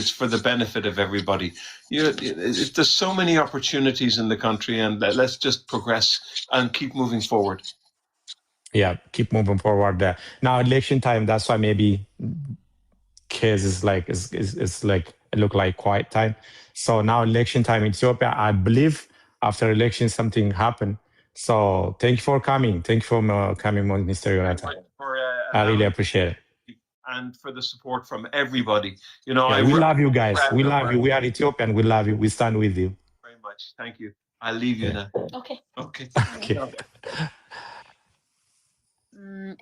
It's for the benefit of everybody. There's so many opportunities in the country, and let's just progress and keep moving forward. Yeah, keep moving forward there. Now election time, that's why maybe case is like is like it look like quiet time. So now election time in Ethiopia, I believe after election something happened. So thank you for coming. Thank you for coming, Mr. Jonathan. For I really appreciate it. And for the support from everybody. Yeah, I we love you guys. proud We of love our- you. We are Ethiopian. We love you. We stand with you. Very much. Thank you. I'll leave you now. Okay. Okay. Okay.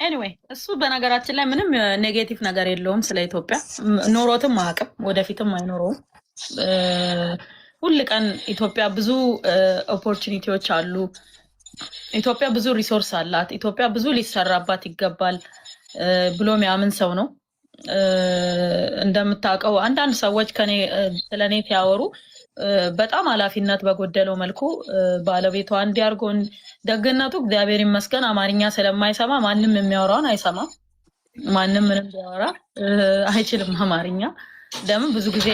Anyway እሱ በነገራችን ላይ ምንም negative ነገር የለውም ስለ ኢትዮጵያ፣ ኖሮትም አያውቅም፣ ወደፊትም አይኖረውም። ሁል ቀን ኢትዮጵያ ብዙ opportunity ዎች አሉ፣ ኢትዮጵያ ብዙ resource አላት፣ ኢትዮጵያ ብዙ ሊሰራባት ይገባል ብሎ የሚያምን ሰው ነው። እንደምታውቀው አንዳንድ ሰዎች ከኔ ስለ እኔ ሲያወሩ በጣም ኃላፊነት በጎደለው መልኩ ባለቤቷ እንዲህ አድርጎ፣ ደግነቱ እግዚአብሔር ይመስገን አማርኛ ስለማይሰማ ማንም የሚያወራውን አይሰማም። ማንም ምንም ቢያወራ አይችልም አማርኛ። ለምን ብዙ ጊዜ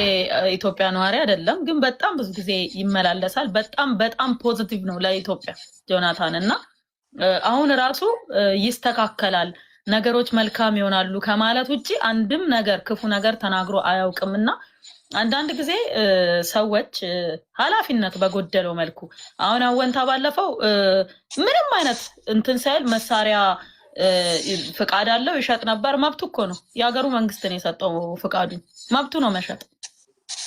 ኢትዮጵያ ነዋሪ አይደለም፣ ግን በጣም ብዙ ጊዜ ይመላለሳል። በጣም በጣም positive ነው ለኢትዮጵያ ጆናታን። እና አሁን ራሱ ይስተካከላል፣ ነገሮች መልካም ይሆናሉ ከማለት ውጭ አንድም ነገር ክፉ ነገር ተናግሮ አያውቅም። እና አንዳንድ ጊዜ ሰዎች ኃላፊነት በጎደለው መልኩ አሁን አወንታ ባለፈው ምንም አይነት እንትን ሳይል መሳሪያ ፍቃድ አለው ይሸጥ ነበር። መብቱ እኮ ነው። የሀገሩ መንግስት ነው የሰጠው ፍቃዱ፣ መብቱ ነው መሸጥ።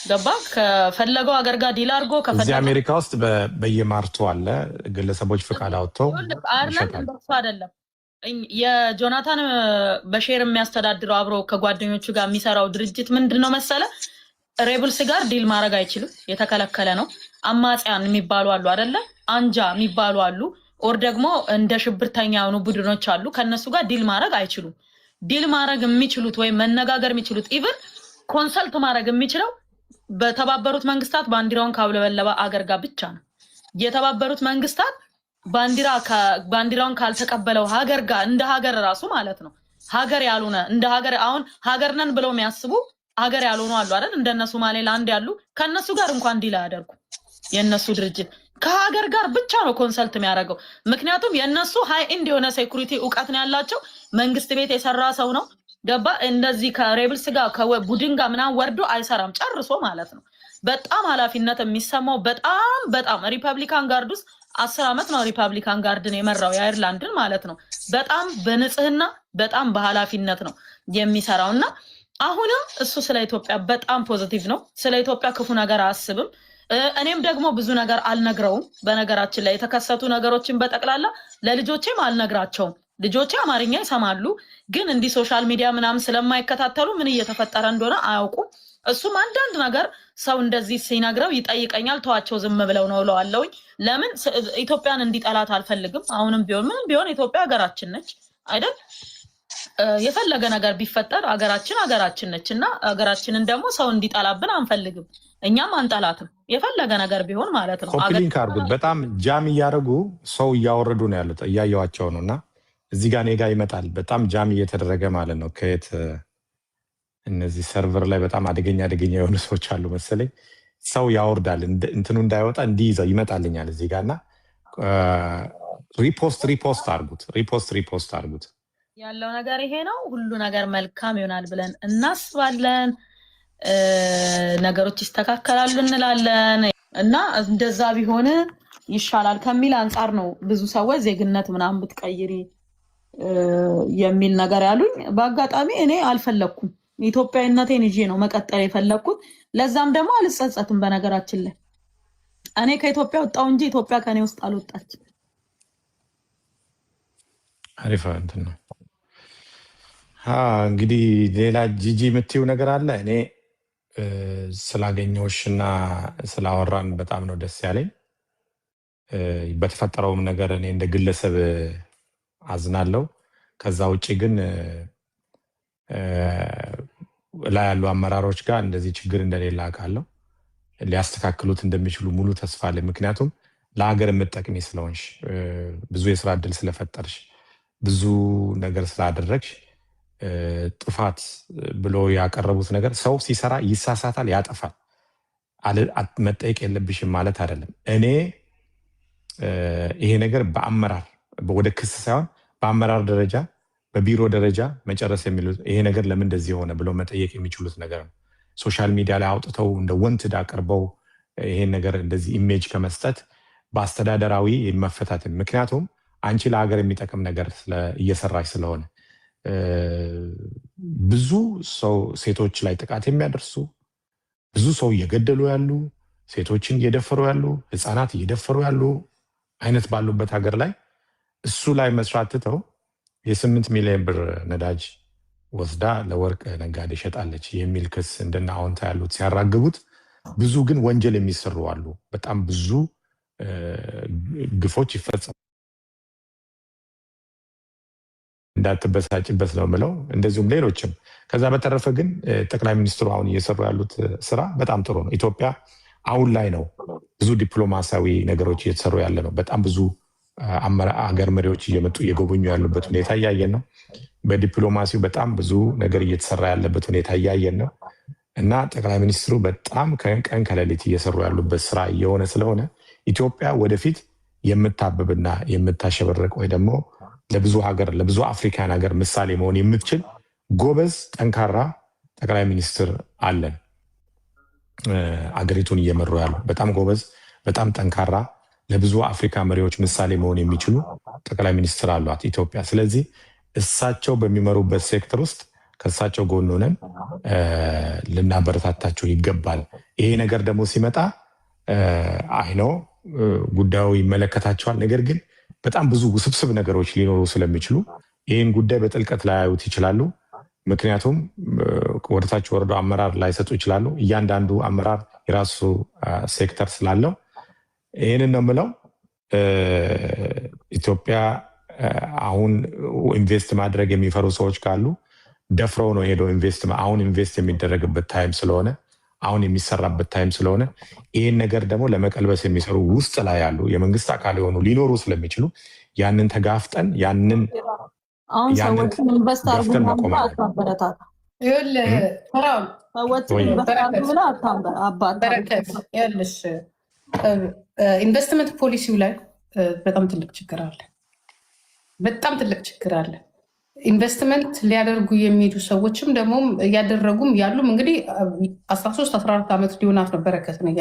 ገባ? ከፈለገው ሀገር ጋር deal አድርጎ እዚህ ከፈለገው አሜሪካ ውስጥ በየማርቱ አለ፣ ግለሰቦች ፍቃድ አውጥተው አይርላንድ ይሸጣሉ። እንደሱ አይደለም። የጆናታን በ share የሚያስተዳድረው አብሮ ከጓደኞቹ ጋር የሚሰራው ድርጅት ምንድን ነው መሰለ፣ rebels ጋር deal ማድረግ አይችልም፣ የተከለከለ ነው። አማጽያን የሚባሉ አሉ አደለ? አንጃ የሚባሉ አሉ፣ or ደግሞ እንደ ሽብርተኛ የሆኑ ቡድኖች አሉ። ከእነሱ ጋር deal ማድረግ አይችሉም። Deal ማድረግ የሚችሉት ወይም መነጋገር የሚችሉት፣ even consult ማድረግ የሚችለው በተባበሩት መንግስታት ባንዲራውን ካውለበለበ አገር ጋር ብቻ ነው። የተባበሩት መንግስታት ባንዲራውን ካልተቀበለው ሀገር ጋር እንደ ሀገር ራሱ ማለት ነው፣ ሀገር ያልሆነ፣ እንደ ሀገር አሁን ሀገር ነን ብለው የሚያስቡ ሀገር ያልሆኑ አሉ አይደል? እንደነ ሶማሌላንድ ያሉ፣ ከእነሱ ጋር እንኳን deal አያደርጉ። የእነሱ ድርጅት ከሀገር ጋር ብቻ ነው consult የሚያደርገው። ምክንያቱም የእነሱ high end የሆነ security እውቀት ነው ያላቸው። መንግስት ቤት የሰራ ሰው ነው። ገባ? እንደዚህ ከ rebels ጋር ከቡድን ጋር ምናምን ወርዶ አይሰራም ጨርሶ ማለት ነው። በጣም ኃላፊነት የሚሰማው፣ በጣም በጣም Republican Guard ውስጥ 10 ዓመት ነው Republican Guard ን የመራው፣ የአይርላንድን ማለት ነው። በጣም በንጽህና በጣም በኃላፊነት ነው የሚሰራው። እና አሁንም እሱ ስለ ኢትዮጵያ በጣም positive ነው። ስለ ኢትዮጵያ ክፉ ነገር አያስብም። እኔም ደግሞ ብዙ ነገር አልነግረውም። በነገራችን ላይ የተከሰቱ ነገሮችን በጠቅላላ ለልጆቼም አልነግራቸውም። ልጆቼ አማርኛ ይሰማሉ፣ ግን እንዲህ social media ምናምን ስለማይከታተሉ ምን እየተፈጠረ እንደሆነ አያውቁም። እሱም አንዳንድ ነገር ሰው እንደዚህ ሲነግረው ይጠይቀኛል። ተዋቸው ዝም ብለው ነው እለዋለሁኝ። ለምን ኢትዮጵያን እንዲጠላት አልፈልግም። አሁንም ቢሆን ምንም ቢሆን ኢትዮጵያ ሀገራችን ነች አይደል? የፈለገ ነገር ቢፈጠር ሀገራችን ሀገራችን ነች እና ሀገራችንን ደግሞ ሰው እንዲጠላብን አንፈልግም። እኛም አንጠላትም። የፈለገ ነገር ቢሆን ማለት ነው። Copy link አድርጉት። በጣም jam እያደረጉ ሰው እያወረዱ ነው ያሉት፣ እያየዋቸው ነው። እና እዚህ ጋር እኔ ጋ ይመጣል። በጣም jam እየተደረገ ማለት ነው። ከየት እነዚህ server ላይ በጣም አደገኛ አደገኛ የሆኑ ሰዎች አሉ መሰለኝ። ሰው ያወርዳል፣ እንትኑ እንዳይወጣ እንዲይዘው ይመጣልኛል እዚህ ጋር። እና repost repost አድርጉት፣ repost repost አድርጉት። ያለው ነገር ይሄ ነው። ሁሉ ነገር መልካም ይሆናል ብለን እናስባለን። ነገሮች ይስተካከላሉ እንላለን እና እንደዛ ቢሆን ይሻላል ከሚል አንጻር ነው ብዙ ሰዎች ዜግነት ምናምን ብትቀይሪ የሚል ነገር ያሉኝ። በአጋጣሚ እኔ አልፈለግኩም። ኢትዮጵያዊነቴን ይዤ ነው መቀጠል የፈለግኩት። ለዛም ደግሞ አልጸጸትም። በነገራችን ላይ እኔ ከኢትዮጵያ ወጣሁ እንጂ ኢትዮጵያ ከእኔ ውስጥ አልወጣችም። አሪፍ እንትን ነው። እንግዲህ ሌላ ጂጂ የምትይው ነገር አለ? እኔ ስላገኘሁሽ እና ስላወራን በጣም ነው ደስ ያለኝ። በተፈጠረውም ነገር እኔ እንደ ግለሰብ አዝናለሁ። ከዛ ውጭ ግን ላይ ያሉ አመራሮች ጋር እንደዚህ ችግር እንደሌለ አውቃለሁ። ሊያስተካክሉት እንደሚችሉ ሙሉ ተስፋ አለኝ። ምክንያቱም ለሀገር የምትጠቅሚ ስለሆንሽ፣ ብዙ የስራ እድል ስለፈጠርሽ፣ ብዙ ነገር ስላደረግሽ። ጥፋት ብሎ ያቀረቡት ነገር፣ ሰው ሲሰራ ይሳሳታል፣ ያጠፋል። መጠየቅ የለብሽም ማለት አይደለም። እኔ ይሄ ነገር በአመራር ወደ ክስ ሳይሆን በአመራር ደረጃ፣ በቢሮ ደረጃ መጨረስ የሚሉት፣ ይሄ ነገር ለምን እንደዚህ ሆነ ብሎ መጠየቅ የሚችሉት ነገር ነው። Social media ላይ አውጥተው እንደ wanted አቅርበው ይሄን ነገር እንደዚህ image ከመስጠት በአስተዳደራዊ መፈታትን፣ ምክንያቱም አንቺ ለሀገር የሚጠቅም ነገር እየሰራሽ ስለሆነ፣ ብዙ ሰው ሴቶች ላይ ጥቃት የሚያደርሱ፣ ብዙ ሰው እየገደሉ ያሉ፣ ሴቶችን እየደፈሩ ያሉ፣ ህፃናት እየደፈሩ ያሉ አይነት ባሉበት ሀገር ላይ እሱ ላይ መስራት ትተው የ8 ሚሊዮን ብር ነዳጅ ወስዳ ለወርቅ ነጋዴ ሸጣለች የሚል ክስ እንደነ አዎንታ ያሉት ሲያራግቡት፣ ብዙ ግን ወንጀል የሚሰሩ አሉ። በጣም ብዙ ግፎች ይፈጸማል። እንዳትበሳጭበት ነው የምለው። እንደዚሁም ሌሎችም። ከዛ በተረፈ ግን ጠቅላይ ሚኒስትሩ አሁን እየሰሩ ያሉት ስራ በጣም ጥሩ ነው። ኢትዮጵያ አሁን ላይ ነው ብዙ ዲፕሎማሲያዊ ነገሮች እየተሰሩ ያለ ነው። በጣም ብዙ አገር መሪዎች እየመጡ እየጎበኙ ያሉበት ሁኔታ እያየን ነው። በዲፕሎማሲው በጣም ብዙ ነገር እየተሰራ ያለበት ሁኔታ እያየን ነው። እና ጠቅላይ ሚኒስትሩ በጣም ከቀን ከሌሊት እየሰሩ ያሉበት ስራ እየሆነ ስለሆነ ኢትዮጵያ ወደፊት የምታብብና የምታሸበርቅ ወይ ደግሞ ለብዙ ሀገር፣ ለብዙ African ሀገር ምሳሌ መሆን የምትችል ጎበዝ ጠንካራ ጠቅላይ ሚኒስትር አለን። አገሪቱን እየመሩ ያሉ በጣም ጎበዝ፣ በጣም ጠንካራ፣ ለብዙ አፍሪካ መሪዎች ምሳሌ መሆን የሚችሉ ጠቅላይ ሚኒስትር አሏት ኢትዮጵያ። ስለዚህ እሳቸው በሚመሩበት ሴክተር ውስጥ ከእሳቸው ጎን ሆነን ልናበረታታቸው ይገባል። ይሄ ነገር ደግሞ ሲመጣ I know ጉዳዩ ይመለከታቸዋል። ነገር ግን በጣም ብዙ ውስብስብ ነገሮች ሊኖሩ ስለሚችሉ ይህን ጉዳይ በጥልቀት ላያዩት ይችላሉ። ምክንያቱም ወደታች ወርዶ አመራር ላይሰጡ ይችላሉ። እያንዳንዱ አመራር የራሱ ሴክተር ስላለው ይህንን ነው የምለው። ኢትዮጵያ አሁን invest ማድረግ የሚፈሩ ሰዎች ካሉ ደፍረው ነው ሄደው invest፣ አሁን invest የሚደረግበት time ስለሆነ፣ አሁን የሚሰራበት time ስለሆነ፣ ይህን ነገር ደግሞ ለመቀልበስ የሚሰሩ ውስጥ ላይ ያሉ የመንግስት አካል የሆኑ ሊኖሩ ስለሚችሉ ያንን ተጋፍጠን ያንን አሁን ያንን ሰዎችን invest አድርጉ ገፍተን መቆም ብለህ አለብን። አታበረታታ። ይኸውልህ ፍራውን ሰዎችን ወይ invest አድርጉ በረከት ብለህ አታበረታታ። በረከት፣ ይኸውልሽ ኢንቨስትመንት ፖሊሲው ላይ በጣም ትልቅ ችግር አለ። በጣም ትልቅ ችግር አለ። ኢንቨስትመንት ሊያደርጉ የሚሄዱ ሰዎችም ደግሞ እያደረጉም ያሉም እንግዲህ 13 14 ዓመት ሊሆናት ነው በረከትን እያየ